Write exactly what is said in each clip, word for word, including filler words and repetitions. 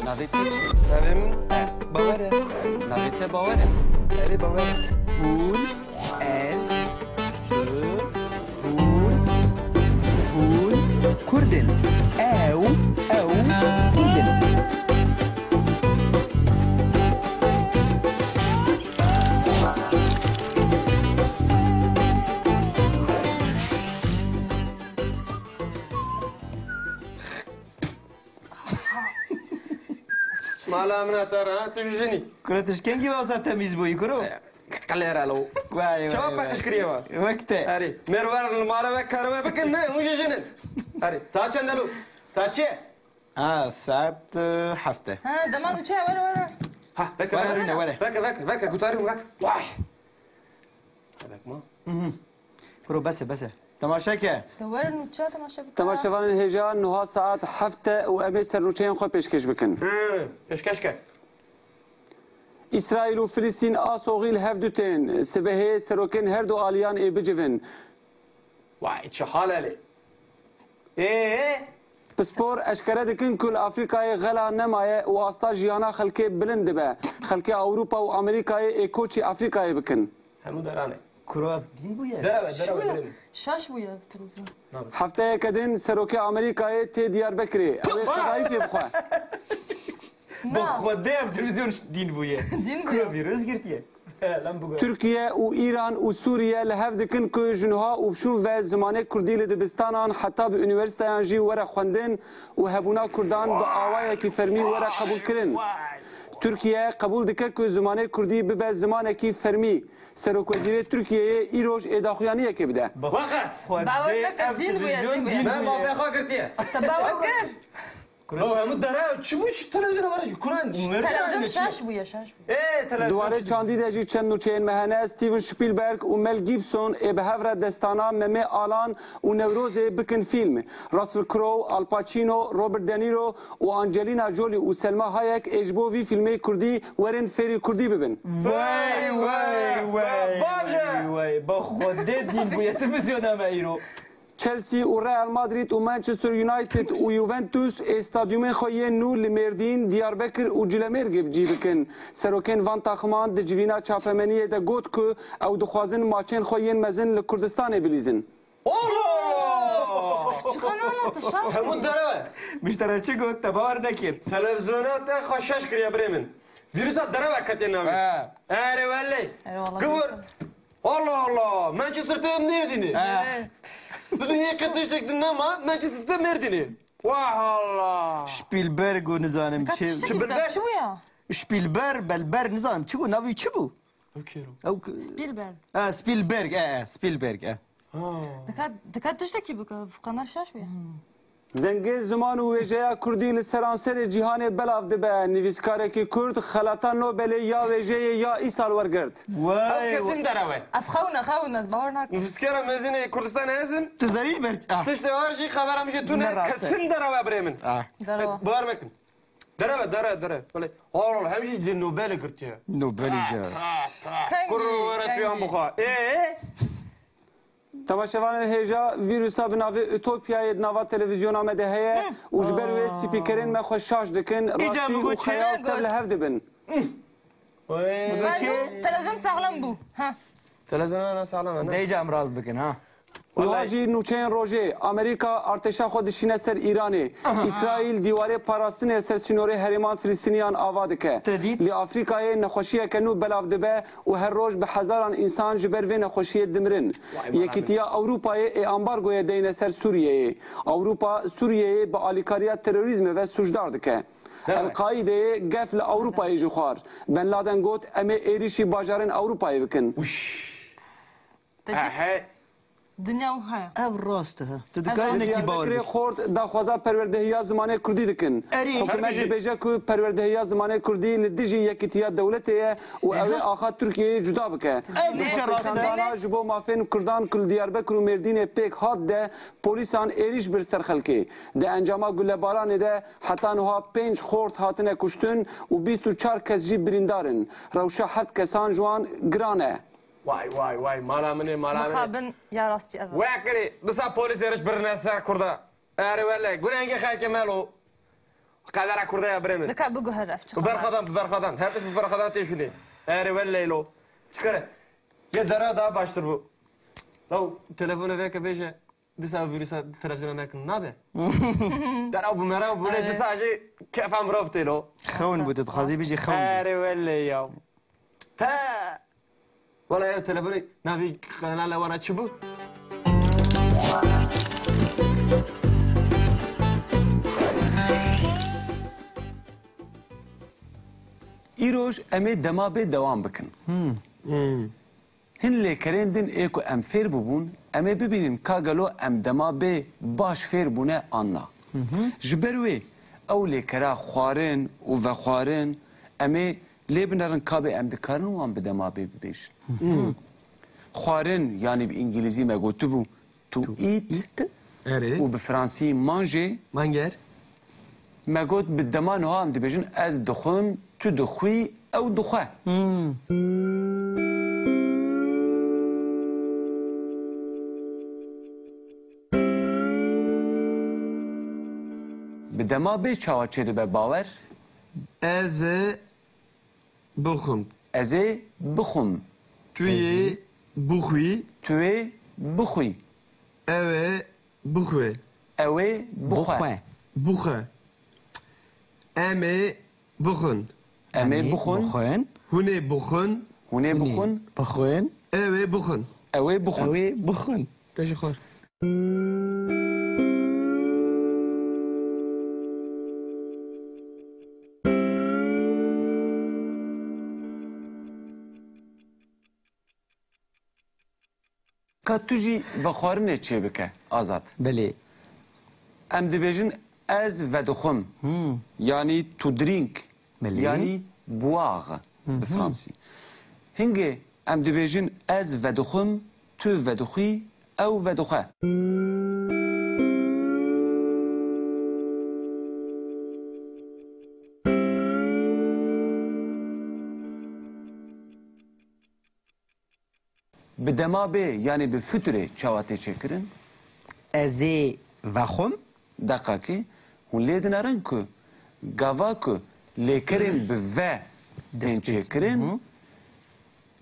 Navê te çi? Navê min Bawer e. Navê te Bawer e? Erê, Bawer e. Hûn, ez, tu, hûn, hûn Kurd in. Ew, ew Kurd in. Mala min a te re, ha? Tu ji jinî. Kuro, tu ji kengî ve wisa temîz bûyî, kuro? Qilêre lo. Vay, vay, vay. Çawa paqij kiriye we? Wek te. Erê, mêr werin li mala we kar we bikin, ne? Hûn jî jin in. Erê, saet çend e lo? Saet çi ye? Ha, saet, e, heft e. Ha, dema nûçe ye, were, were. Ha, veke, were, veke. Rûne, were. Veke, veke, veke, gutarî min, veke. Vay. Hebek ma. Mhm. Kuro, bes e, bes e. Temaşe ke. Te were nûçe temaşe bike. Temaşevanên hêja, niha saet heft e û em ê ser nûçeyên xwe pêşkêş bikin. Hı, pêşkêş ke. Îsraîl û Filistîn a soxî li hev du tên. Sibehê serokên her du aliyan ê bicivin. Vay, çi hal e lê? Ê? Pispor eşkere dikin ku li Afrîkayê xela nemaye û asta jiyana xelkê bilind dibe. Xelkê Ewropa û Amerîkayê ê koçî Afrîkayê bikin. Hemû deran e. Kuro, ev dîn bûye? Derew e, derew e, birê min. Şaş bûye ev televîzyon. Hefteyeke din serokê Amerîkayê tê Diyarbekirê. Ew ê xwedayî pê bixwe. Bi Xwedê ev televîzyon dîn bûye. Dîn bûye. Kuro, vîrus girtiye. Lan bû. Tirkiye û Îran û Sûriye li hev dikin ku ji niha û bi şûn ve zimanê kurdî li dibistanan heta bi unîversîteyan jî were xwendin û hebûna kurdan bi awayekî fermî were qebûlkirin. Tirkiye qebûl dike ku zimanê kurdî bibe zimanekî fermî. Serokwezîrê Tirkiyeyê îroj ê daxuyaniyekê bide. Wexas! Bawer neke, dîn bûye, dîn bûye. Me mafê xwe girtiye. Te bawer kir? Lo hemû derew, çi bû, çi televizyona were, kuran, televizyon şaş bûye, şaş bûye. Ê, televizyon. Di warê çandî de jî çend nûçeyên me hene, Steven Spielberg û Mel Gibson ê bi hev re destana Memê Alan û Newrozê bikin fîlm. Russell Crowe, Al Pacino, Robert De Niro û Angelina Jolie û Selma Hayek ê ji bo vî fîlmê kurdî werin fêrî kurdî bibin. Wey, wey, wey, wey. Bi Xwedê dîn bûye televizyona me îro. Chelsea û Real Madrid û Manchester United û Juventus ê stadyumên xwe yên nû li Mêrdîn, Diyarbekir û Cilemêrgê bi cî bikin. Serokên van taximan di civîna çapemeniyê de got ku ew dixwazin maçên xwe yên mezin li Kurdistanê bilîzin. Allah Allah! Çiqanana te şaş. Hemû derew e. Min ji te re çi got, te bawer nekir. Televizyona te xwe şaş kiriye birê min. Vîrusa derew e ketiye navê. He. Erê wele. Erê wele. Kıvır. Allah Allah. Manchester te Mêrdînê. He. Bi dinyê qe tiştek din nema, Manchester te Mêrdînê. Wah Allah. Spielberg û nizanim çi. Spielberg çi bû ya? Spielberg, Belberg, nizanim çi bû, navî çi bû? Ew kêro. Ew k- Spielberg. Ha, Spielberg, e, e, Spielberg, e. Ha. Dika, dika tiştekî bike, qener şaş bûye. Dengê ziman û wêjeya kurdî li seranserê cîhanê belav dibe. Nivîskarekî kurd xelata Nobelê ya wêjeyê ya îsal wergirt. Wey. Ew kesin derew e. Ev xewne, xewne, ez bawer nakim. Nivîskara mezin ê Kurdistanê ez im. Tu zerî ber-, ah. Tiştê war jî xebera min jê tune. Ne rast e. Kesin derew e birê min. Ah. Derew e. Bawer mekin. Derew e, derew e, derew e. Wele, Allah Allah, hem jî li Nobelê girtiye. Nobelê jî. Kengî, kengî. Kurro were tu yan bixwe. Ê? Temaşevanên hêja, vîrusa bi navê Ütopyayê di nava televîzyona me de heye û ji ber wê spîkerên me xwe şaş dikin, rastî û xeyal tev li hev dibin. Vano, televîzyon saxlem bû. Ha. Televîzyona ne saxlem e, ne? Dê îca em rast bikin, ha. Niha jî nûçeyên rojê, Amerîka artêşa xwe dişîne ser Îranê. Îsraîl dîwarê parastinê ser sînorê herêman Filistîniyan ava dike. Te dît? Li Afrîkayê nexweşiyeke nû belav dibe û her roj bi hezaran însan ji ber vê nexweşiyê dimirin. Vay, Yekîtiya Ewropayê ê ambargoyê deyne ser Sûriyeyê. Ewropa Sûriyeyê bi alîkariya terorîzmê ve sûcdar dike. Evet. El-Qaîdeyê gef li Ewropayê jî xwar. Ben Laden got, em ê êrîşî bajarên Ewropayê bikin. Te dît? He, he. Dinya wiha ye. Ev rast e, he. Tu dikarî nekî bawer bikî. Diyarbekirê Xort daxwaza perwerdehiya zimanê kurdî dikin. Erê. Hikûmet dibêje ku perwerdehiya zimanê kurdî li dijî yekîtiya dewletê ye û ew ê axa Tirkiyeyê cuda bike. Ev nûçe rast e. Ji bo mafên kurdan ku li Diyarbekir û Mêrdînê pêk hat de polîsan êrîş bir ser xelkê. Di encama gulebaranê de heta niha pênc xort hatine kuştin û bîst û çar kes jî birîndar in. Rewşa heft kesan ji wan giran e. Vay, vay, vay, mala min ê, mala min ê. Mixabin ya rastî ev e. Wekirî, disa polîs êrîş birine ser kurda. Erê wele, gurengê xelkê me lo. Qedera Kurdê ya birê min. Dika biguher ev çi Bi berxadan, bi berxadan. Her tişt bi berxadan tê şûnê. Erê welleylo. Çikare. Yê dera daha baştir bû. Law telefonê veke bêje. Disa vîrusa televîzyona nekin nabe. Dera bû mera bû ne Erê. Disa jî kefa mirov tê lo. Xewn bû, tu dixwazî bijî xewn bû. Erê welley ya. Te. Wala ya telefonê navî kanala wana çi bû? Îroj em ê dema bê dewam bikin. Hmm. Hin lêkerên din ê ku em fêr bûbûn, em ê bibînin ka gelo em dema bê baş fêr bûne an na. Ji ber wê ew lêkera xwarin û vexwarin em ê lê binerin ka bê em dikarin wan bi dema bê bibêjin. Xwarin, yanî bi îngilîzî me gotibû to eat Eat. Erê. Û bi fransî manger. Manger. Me got bi dema niha em dibêjin ez dixwim, tu dixwî, ew dixwe. Hmm. Bi dema bê çawa çêdibe bawer? Ez ê bixwim. Ez ê bixwim. Tu yê bixwî. Tu yê bixwî. Ew ê bixwe. Ew ê bixwe. Bixwe. Bixwe. Em ê bixwin. Em ê bixwin. Hûn ê bixwin. Hûn ê bixwin. Bixwin. Ew ê bixwin. Ew ê bixwin. Ew ê bixwin. Te ji xwe. Ka tu jî vexwarinê çêbike, Azad. Belê. Em dibêjin, ez vedixwim. Hmm. Yanî to drink. Belê. Yanî boire bi fransî. Hingê em dibêjin, ez vedixwim, tu vedixwî, ew vedixwe. Bi dema bê, yanî bi futurê çawa tê çêkirin? Ez ê vexwim. Deqakê, hûn lê dinerin ku gava ku lêkerên bi ve tên çêkirin,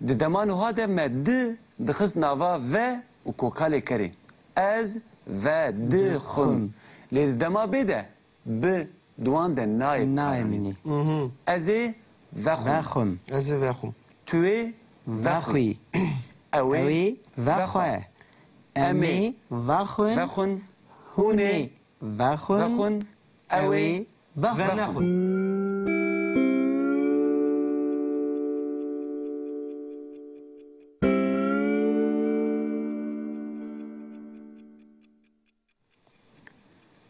di dema nuha de me di dixist nava ve û koka lêkerê. Ez ve di xwim. Lê di dema bê de bi di wan de nayê karanîn. Nayê mînî. Ez ê vexwim. Vexwim. Ez ê vexwim. Tu ê vexwî. Vexwî. Ew ê vexwe. Em ê vexwin. Vexwin. Hûn ê vexwin. Vexwin. Ew ê vexwin. Venexwin.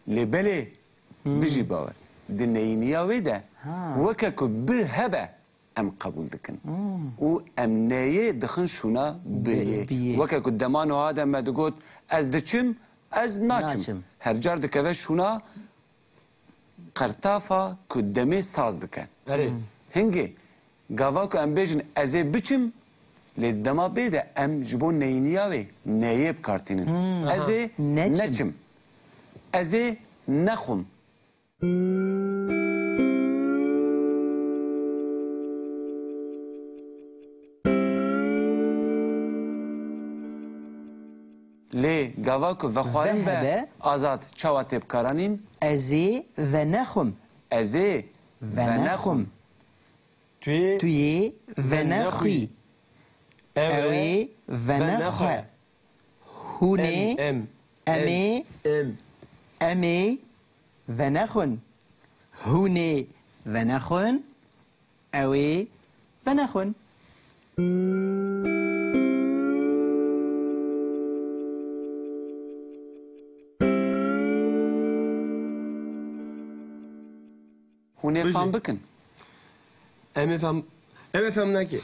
Lê belê, bijî bawer. Di neyîniya wê de weke ku bi hebe em qebûl dikin. Û em neyê dixin şûna biyê. Biyê. Weke ku dema nuha de me digot, ez diçim, ez naçim. Naçim. Her car dikeve şûna qertafa ku demê saz dike. Erê. Hingê, gava ku em bêjin ez ê biçim, lê dema bê de em ji bo neyîniya wê neyê bi kar tînin. Hmm. Ez ê neçim. Neçim. Ez ê nexwim. Lê gava ku vexwarin be, Vehebe. Azad, çawa tê bikaranîn? Ez ê venexwim. Ez ê venexwim. Venexwim. Tu yê Tu yê venexwî. Ew ê venexwe. Hûn ê, em, em ê, em ê venexwin. Hûn ê venexwin. Ew ê venexwin. Hûn ê fam bikin. Em ê fam, em ê fam neke.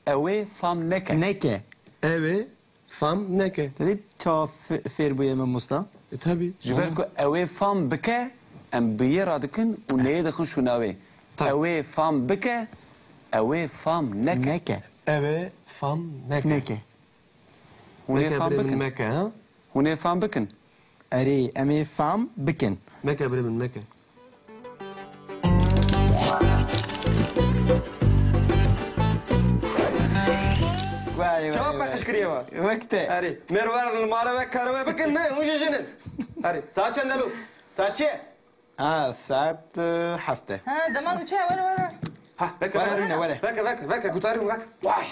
Ew ê fam neke. Neke. Ew ê fam neke. Te dî çawa f-, fêr bûye mamosta? E, tabii. Ji ber ku ew ê fam bike, em bi yê radikin û neyê dixin şûna wê. Tabii. Ew ê fam bike, ew ê fam neke. Neke. Ew ê fam neke. Neke. Hûn ê fam bikin. Meke, birê min, meke, ha? Hûn ê fam bikin. Erê, em ê fam bikin. Meke, birê min, meke. Vay, vay, Çawa vay. Paqij kiriye wa? Wek te. Erê, mêr werin li mala we karê we bikin, ne, hûn jî jin in. Erê, saet çend e lo? Saet çi ye? Ha, saet, e, heft e. Ha, dema nûçe ye, were, were. Ha, veke, Were, veke. Rûne, were. Veke, veke, veke, gutarî weke. Vay.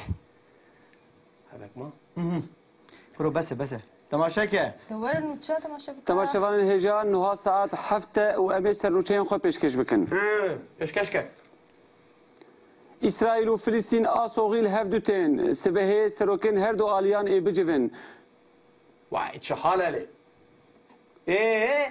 Hevek ma. Kuro, bes e, bes e. Temaşe ke. De were nûçe temaşe bike. Temaşevanên hêja, niha saet heft e û em ê ser nûçeyên xwe pêşkêş bikin. Hı, pêşkêş ke. Îsraîl û Filistîn a soxî li hev du tên. Sibehê serokên her du aliyan ê bicivin. Vay, çi hal e lê? Ê?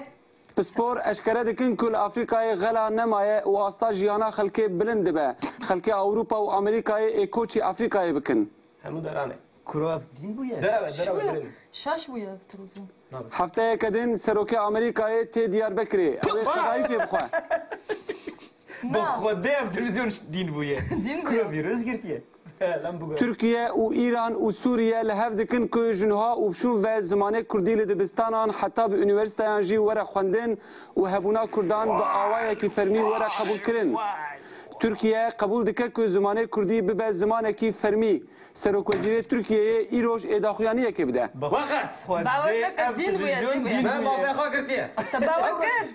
Pispor eşkere dikin ku li Afrîkayê xela nemaye û asta jiyana xelkê bilind dibe. Xelkê Ewropa û Amerîkayê ê koçî Afrîkayê bikin. Hemû deran e. Kuro, ev dîn bûye? Derew e, derew e, birê min. Şaş bûye ev televîzyon. Hefteyeke din serokê Amerîkayê tê Diyarbekirê. Ew ê xwedayî pê bixwe. Bi Na. Xwedê ev televîzyon dîn bûye. Dîn bûye. Kuro vîrus girtiye. Lan bu kadar. Tirkiye û Îran û Sûriye li hev dikin ku ji niha û bi şûn ve zimanê kurdî li dibistanan heta bi unîversîteyan jî were xwendin û hebûna kurdan bi awayekî fermî were qebûlkirin. Tirkiye qebûl dike ku zimanê kurdî bibe zimanekî fermî. Serokwezîrê Tirkiyeyê îroj ê daxuyaniyekê bide. Bi Weqas! Xwedê Bawer neke ev dîn bûye, televîzyon dîn bûye. Dîn Me bûye. Mafê xwe girtiye. Te bawer kir?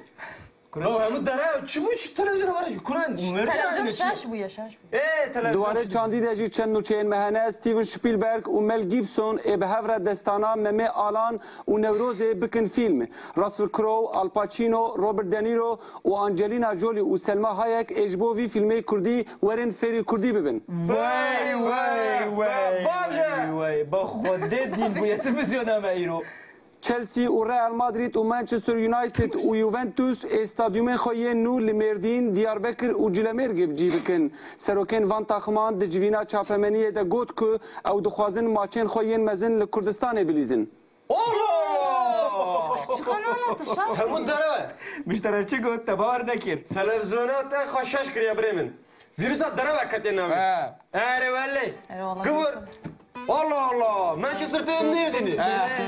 Ew hemû dere, çi bû, çi televizyona were? Kuran, Televizyon şaş bûye, şaş bûye. Ê, televizyon Di warê çi çandî de jî çend nûçeyên me hene. Steven Spielberg û Mel Gibson ê bi hev re destana Memê Alan û Newrozê bikin fîlm. Russell Crowe, Al Pacino, Robert De Niro û Angelina Jolie û Selma Hayek ê ji bo vî fîlmê kurdî werin fêrî kurdî bibin. Wey, wey, wey, Baş e. Wey, wey. Bi Xwedê dîn bûye televizyona me îro. Chelsea û Real Madrid û Manchester United û Juventus ê stadyumên xwe yên nû li Mêrdîn, Diyarbekir û Cilemêrgê bi cî bikin. Serokên van taximan di civîna çapemeniyê de got ku ew dixwazin maçên xwe yên mezin li Kurdistanê bilîzin. Allah Allah! Çiqanana tu şaş Hemû dere. Min ji te re çi got, te bawer nekir. Televizyona te xwe şaş kiriye birê min. Vîrusa derew e ketiye navê. He. Erê wele. Erê wele. Gibir. Allah Allah. Manchester te Mêrdînê. He.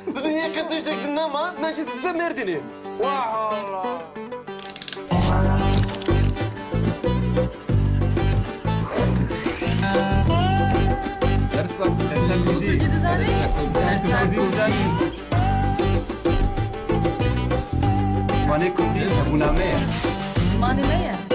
Bi dinyê qet tiştek din nema, Manchester te Mêrdînê. Wah Allah. Dersa Kurdî. Kurdî dizanî? Dersa Kurdî. Zimanê Kurdî hebûna me ye. Zimanê me ye.